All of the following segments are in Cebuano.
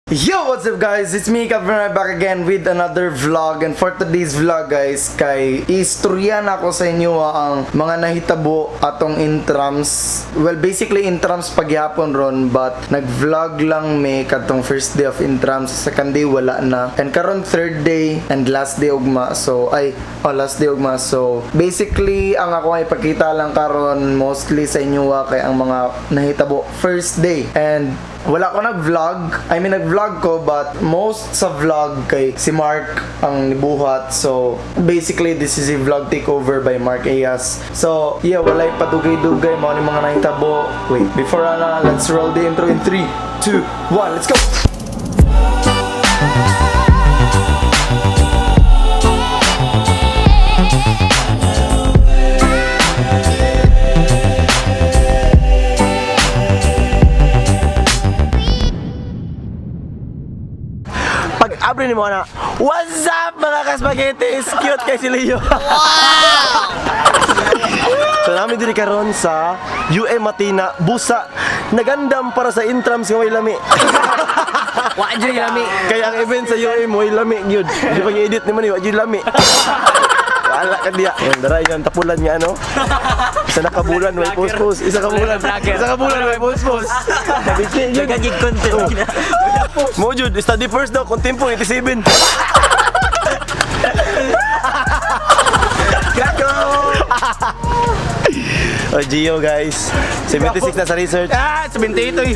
Yo, what's up, guys? It's me, Calvin Rai, back again with another vlog. And for today's vlog, guys, kay istorya na ako sa inyo ang mga nahitabo atong intrams. Well, basically intrams pagyapon ron, but nag-vlog lang me katong first day of intrams. Second day wala na. And karon third day and last day ugma. So, ay, oh, last day ugma. So, basically, ang ako ay ipakita lang karon mostly sa inyo kay ang mga nahitabo first day. And wala ko nag-vlog. I mean, nag-vlog ko, but most sa vlog kay si Mark ang nibuhat. So, basically, this is a vlog takeover by Mark Ayas. So, yeah, walay padugay-dugay mao ni mga nahitabo. Wait, before ana, let's roll the intro in 3, 2, 1, let's go! Pag abri ni mo na, "What's up, mga kaspaghetti?" Cute kay si Leo. Wow! So namin diri karon sa UM Matina, Busa. Nagandam para sa intrams nga way lami. Wa jud lami. Kaya ang event sa UM way lami gyud. Di pag edit ni man wa gyud lami. Wala ka diya. Yan, daray yung tapulan nga ano. Isa na kabulan, may post-post. Isa ka bulan. Isa ka bulan, may post-post. Nabiti yun. Gagig content. Mo jud, study first daw, kung tempo, 87. Gago! Oh, Gio guys. 76 na sa research. Ah, 78 eh.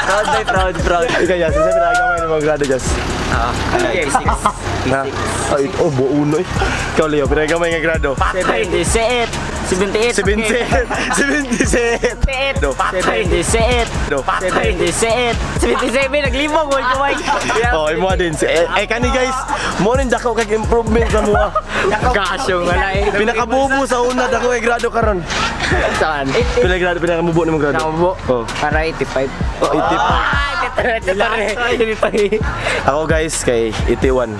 Proud by proud, proud. Ikaw, Jas. Isa pinagawa ng mga grado, Jas. Ah, 86. Na? Ay, oh, buo uno eh. Ikaw, Leo, pinagamay nga grado. 77. 78. 77. 77. Do. 77. Do. 77. 77 naglibog wal ko ay. Oh, imo din. Eh, eh, kani guys, mo rin dako kag improvement sa mua. Kasyo nga eh. Pinakabubo sa una dako kay grado karon. Saan? Pila grado pinakamubo nimo grado? Nakabubo. Oh. Para 85. Oh, 85. Ah, 83. Ako guys kay 81.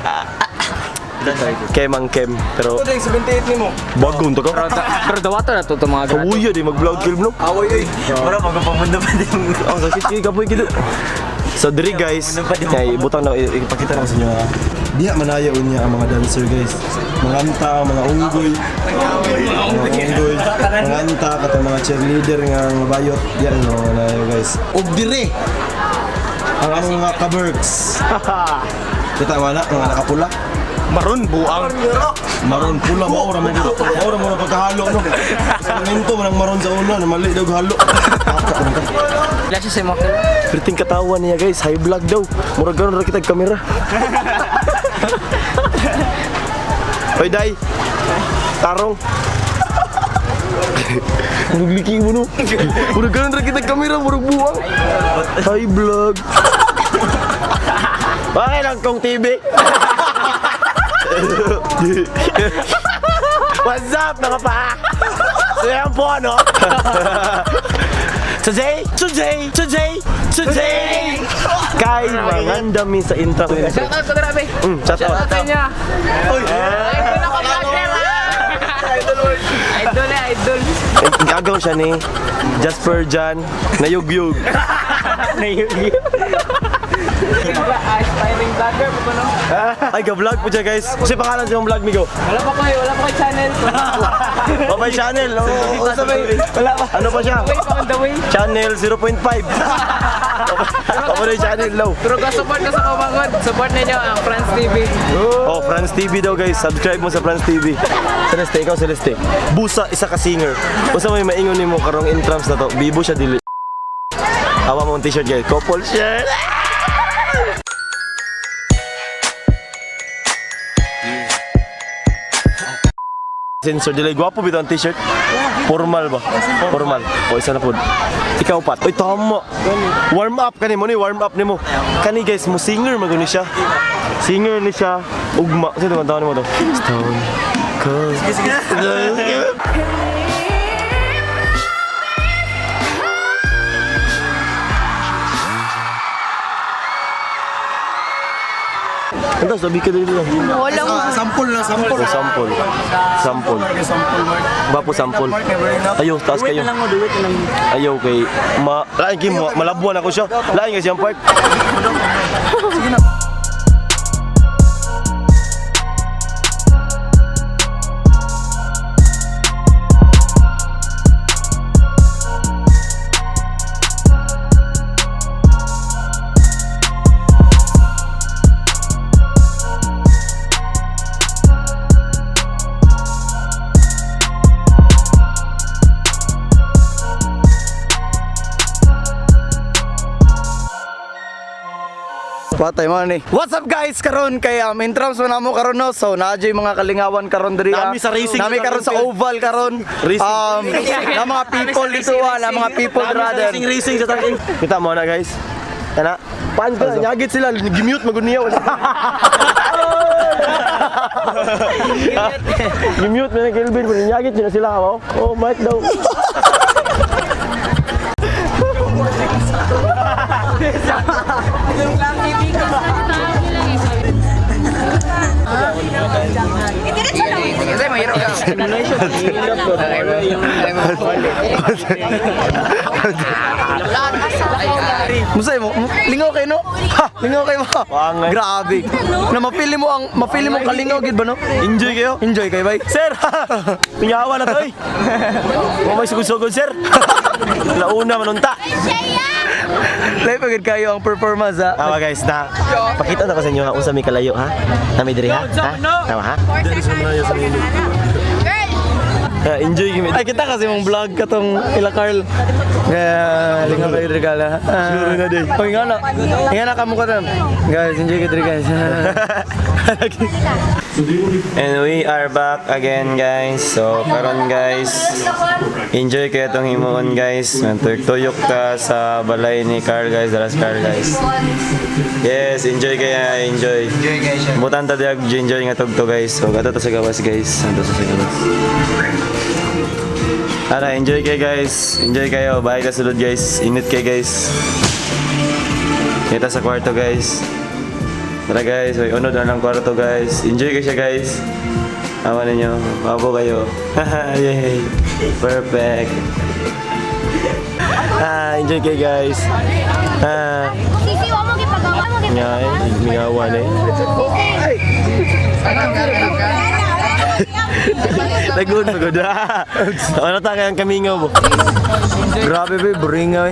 Kay Mang Kem pero Ito 78 ni mo. bagong to ko. Pero dawato na to mga grado. Kabuya di mag-vlog film no. Away oy. Mura magpapamundo pa din. Oh, sakit kay kapoy kido. So diri guys, kay butang na ipakita na ko sa inyo ha. Diha manayo niya ang mga dancer guys. Mga anta, mga unggoy. Mga unggoy. Mga anta katong mga cheerleader nga mga bayot. Diha no manayo guys. Ug dire ang among mga kaberks. Kita wala mga nakapula. Maroon buang. Maroon pula mao ra man gud. Mao ra mo na pagkahalo no. Eksperimento man ang maroon sa una na mali daw halo. Wala siya sa mga Perting katawan niya guys, high vlog daw. Murag ganon ra kitag kamera. Hoy day. Tarong. Murag liki mo no. Murag ganon ra kitag kamera, murag buwang. High vlog. Bakit lang kong TV? What's up mga pa? So yan po ano? Today, today, today, today! Kay mangandami sa intro. Shout out ko grabe. Shout Shout out. out sa inyo. Idol ako vlogger. Idol eh, idol. Gagaw siya ni Jasper Jan Nayugyug. Aspiring vlogger pa ba no? Ay, ga-vlog po siya guys. Kasi pangalan sa vlog, Migo. Wala pa kayo channel. Babay channel. Oo, oh, sabay. Wala pa. Ano pa siya? Way pa on the way. Channel 0.5. Papunay channel low. Pero go support ko sa Kumangod. Support ninyo ang France TV. Oh, France TV daw guys. Subscribe mo sa France TV. Celeste, ikaw Celeste. Busa, isa ka singer. Usa may maingon nimo karong intrams na to. Bibo siya dili. Awa mo ang t-shirt guys. Couple shirt. Sensor dili gwapo bitaw ang t-shirt. Formal ba? Formal. O isa na po. Ikaw pat. Oy tama. Warm up kani mo ni warm up nimo. Kani guys mo singer maguni siya. Singer ni siya. Ugma. Sino man tawon mo to? Stone Cold. Ang Kanta, sabi ka dito. Wala mo. Sample na, sample. Oh, sample. Sample. Bapo sample. Ayo, taas kayo. Duet na lang mo, duet na lang. Ayaw kay ma lain kay mo malabuan ako siya. Lain kasi ang part. Patay mo ni. What's up guys, karon kay intrams man namo karon, no. So naa jud mga kalingawan karon diri. Nami sa racing. Nami karon sa oval karon. Racing. Na mga people dito ah, na mga people dira Racing racing sa tangin. Kita mo na guys. Tana. Paan ka? Nyagit sila, gimute magud niya. Gimute man Kelvin, kun nyagit na sila oh. Oh, mic daw. Kasi mahirap ka. Musay mo, lingaw kay no? Ha, lingaw kay mo. Wangay. Grabe. Na mapili mo ang mapili mo kalingaw gid ba no? Enjoy kayo. Enjoy kay bay. Sir! Pingawa na to eh. Mamay sugod-sugod, sir. Launa manunta. Lahi pa gid kayo ang performance ha. Tawa guys, na pakita na ko sa inyo ha unsa may kalayo ha. Nami diri ha. Ha? Tawa ha. Girl! Enjoy gyud. Ay kita kasi mong vlog katong ila Carl. Kaya lingaw kayo diri kala. Sure na, day. Oy nga na. Nga na kamo ka tan. Guys, enjoy kayo diri guys. And we are back again guys. So karon guys, enjoy kayo itong himuon guys. Tuyok ka sa balay ni Carl guys, dalas Carl guys. Yes, enjoy kaya, enjoy. Enjoy guys. Butan ta diag enjoy nga tugto guys. So gato ta sa gawas guys. Ato sa gawas. Tara, enjoy kayo guys. Enjoy kayo. Bye ka sulod guys. Init kayo guys. Kita sa kwarto guys. Tara guys, may unod na lang kwarto guys. Enjoy kayo siya guys. Tama ninyo. Mabo kayo. Yay. Perfect. Ah, enjoy kayo guys. Ah, Sisi, wa mo gipagawa mo nga eh, mingawan eh. Lagod pagod. Ano ta kayang kamingaw mo? Grabe be, boring eh.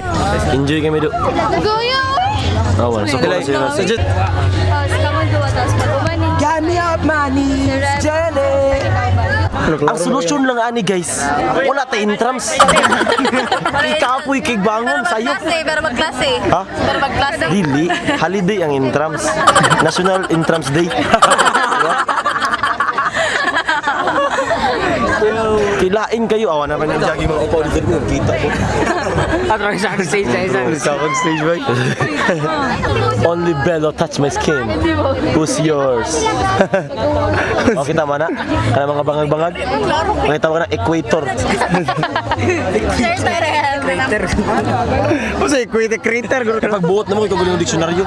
Enjoy kami do. Naguyo! Awan, so kung sila. Sajit. Tapos kamo duwa, tapos pag-umani. Got me up my knees, Jenny. Ang solusyon lang ani guys. Wala ta intrams. Ikapoy kay bangon sayo. Pero magklase. Ha? Pero magklase. Dili, holiday ang intrams. National Intrams Day. Diba? Kilain kayo. Awa naman yung jogging mga upaw dito. Kita ko. At sa stage sa isang. Sa akong stage bay. Only Bello touch my skin. Who's yours? Okay, tama na. Kana mga bangag-bangag. Makita mo ka na equator. Usa crater crater guro. Pagbuot na mo, ikaw galing ng diksyonaryo.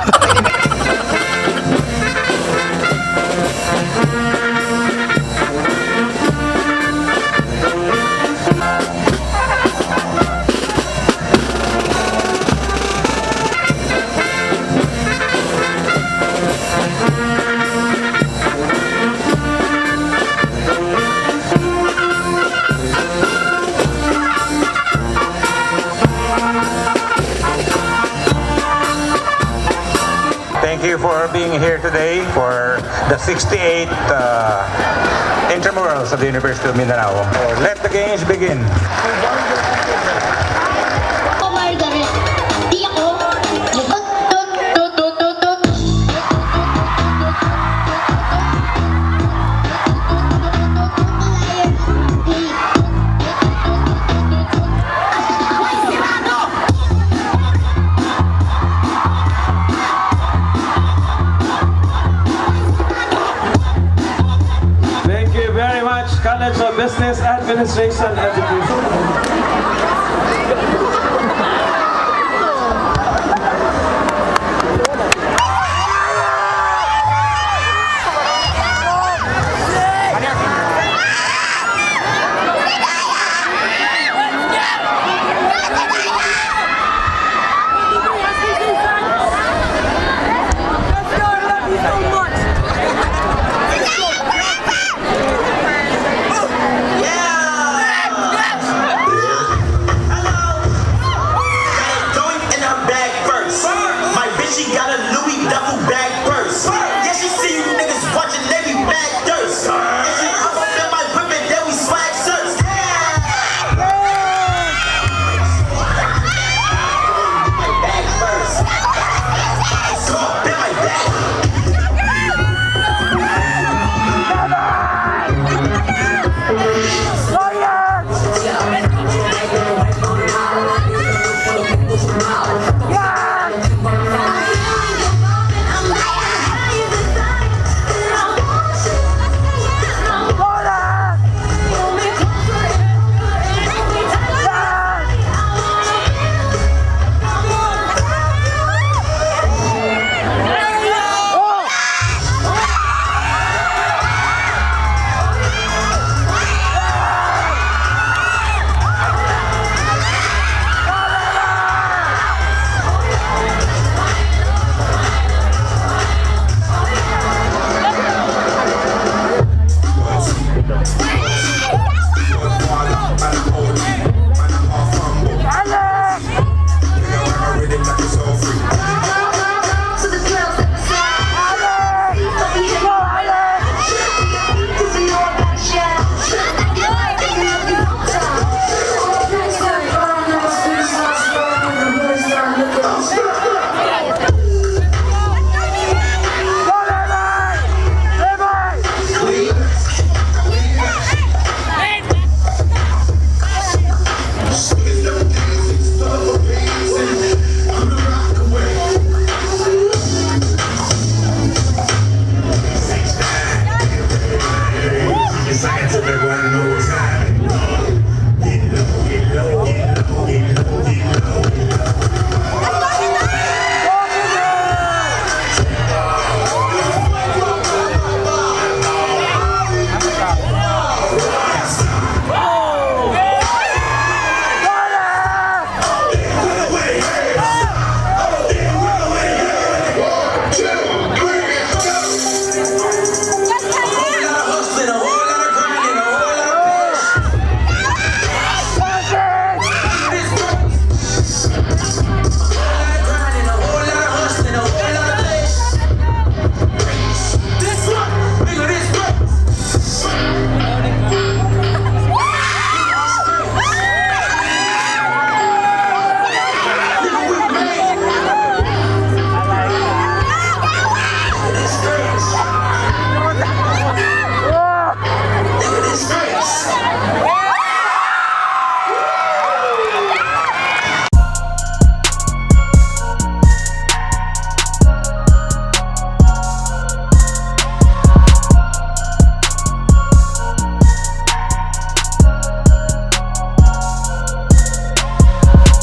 Thank you for being here today for the 68th Intramurals of the University of Mindanao. Let the games begin. Ako, Margaret. Di ako. Tut, tut, tut, tut, tut, tut. Thank you very much, College of Business Administration Education.